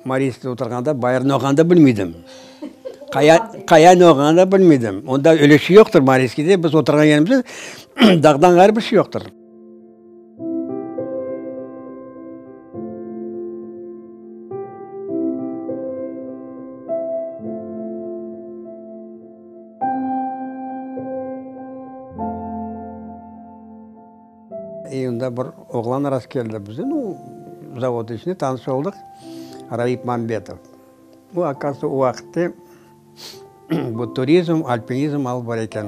Mariinskiyde oturğanda bayır ne olğanını da bilmeydim. Qaya, qaya ne olğanını da bilmeydim. Onda öyle şey yoqtır Mariinskiyde, biz oturğan yerimizde dağdan ğayrı bir şey yoqtır. İyunda bir oğlan rastkeldi bize, nu, zavod içinde tanış oldıq, Raip Mambetov. O, oqazıyatsa, o vaqıtte bu turizm, alpinizm alıp bara eken.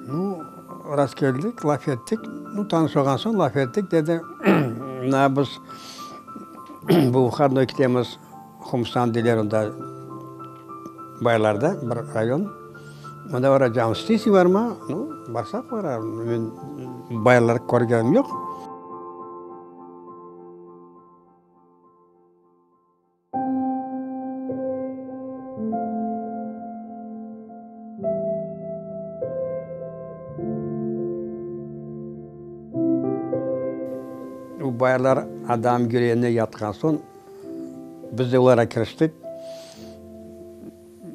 Nu, rastkeldik, laf ettik. Nu, tanış olğan soñ laf ettik, dedi, mına biz bu vıhodnoy ketemiz, Humstan deyler onda, baylarda bir rayon. Onda baracağımız. İsteysiñ barma? Nu, barsaq bararım. Men bayırlar körgenim yoq. O bayırlar adam yüreğine yatqan soñ, biz de olarğa kiriştik.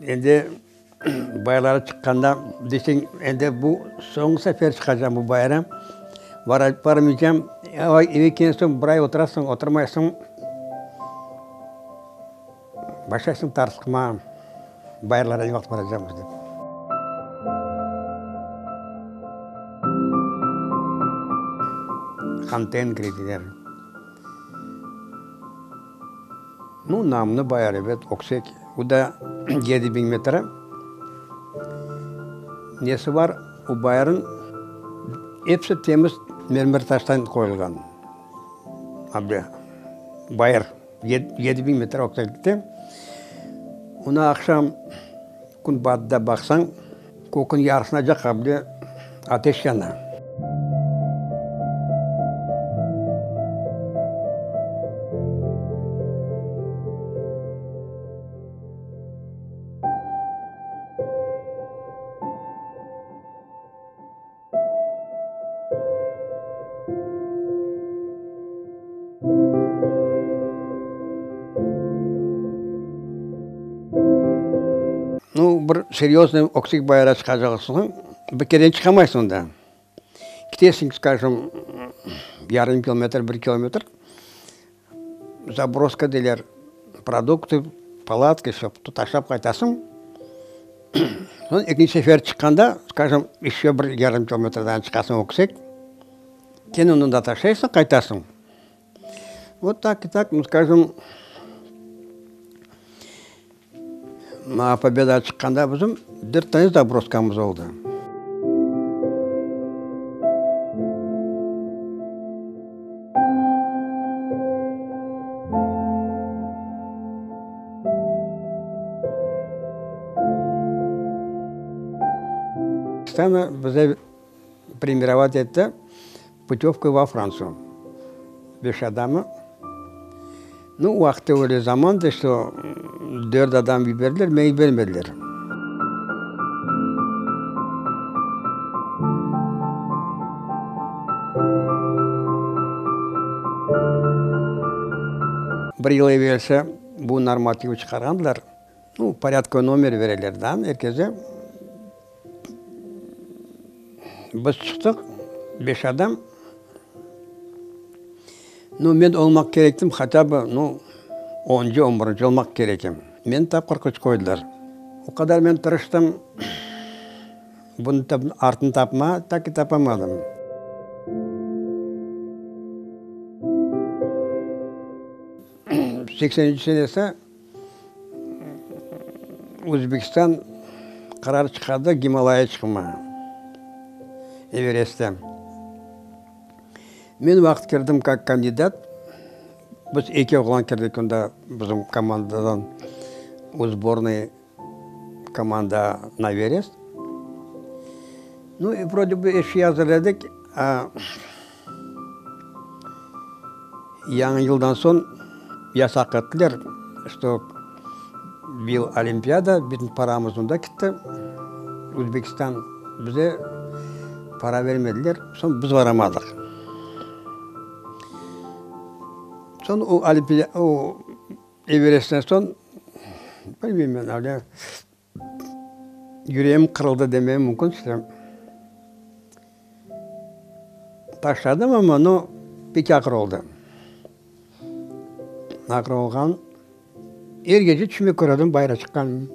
Endi bayırlara çıqqanda deseñ, endi bu soñki sefer çıqacam bu bayıra, barmaycam. Eve kelgen soñ bir ay oturasıñ, oturmaysıñ. Başlaysıñ tartışma, bayırlara ne vaqıt baracaqmız dep. Han-Tengri deyler. Nu, namlı bayır, ebet, öksek. O da 7000 metre. Nesi bar, o bayırıñ episi temiz mermer taştan qoyulğan. Abi, bayır. 7000 metre ökseklikte. Onı aqşam kün batıda baqsañ, kökün yarısına caqabile ateş yana. Nu, bir seryoznıy öksek bayıra çıqacaqsıñ, bir kere çıqamaysıñ onda. Ketesiñ, skajom, yarım kilometr, bir kilometr, zabroska deyler, produktı, palatka, vsö, taşlap qaytasıñ. Soñ ekinci sefer çıqqanda, skajom, ещё bir yarım kilometrdan çıqasıñ öksek, kene onı da taşlaysıñ, qaytasıñ. Vot tak i tak, nu, skajom, na Pobedağa çıqqanda bizim dört tane zabroskamız oldı. Stana bize premirovat etti putövka vo Frantsiyu. Beş adamı. Nu, o vaqıtta öyle zamandı, şto dört adam yiberdiler, meni yibermediler. Bir yıl evelsi bu normativ çıqarğandılar. Nu, porâdkovoy nomer bereler da er kese. Biz çıqtıq, beş adam. Nu, men olmaq kerektim, hatâ bı, nu, oncı, on birinci olmaq kerekim. Meni tap 43 qoydılar. O qadar men tırıştım, bunı artını tapma, tak i tapamadım. 83 senesi Özbekistan qarar çıqardı Gimalaya çıqma, Everestte. Men vaqıt kirdim kak kandidat, biz eki oğlan kirdik onda bizim komandadan, o sbornıy komanda na Everest. Nu, i vrode bı er şey azır edik, a Yañı yıldan soñ yasaq ettiler, şto bil olimpiada, bütün paramız onda kitti. Özbekistan bize para bermediler, soñ biz baramadıq. Soñ o o Everestten soñ, bilmeyim men, öyle yüreğim qırıldı demem mümkün işte. Taşladım amma, no, pek ağır oldı. Ağır olğan. Er gece tüşüme köredim bayra çıqqanımnı.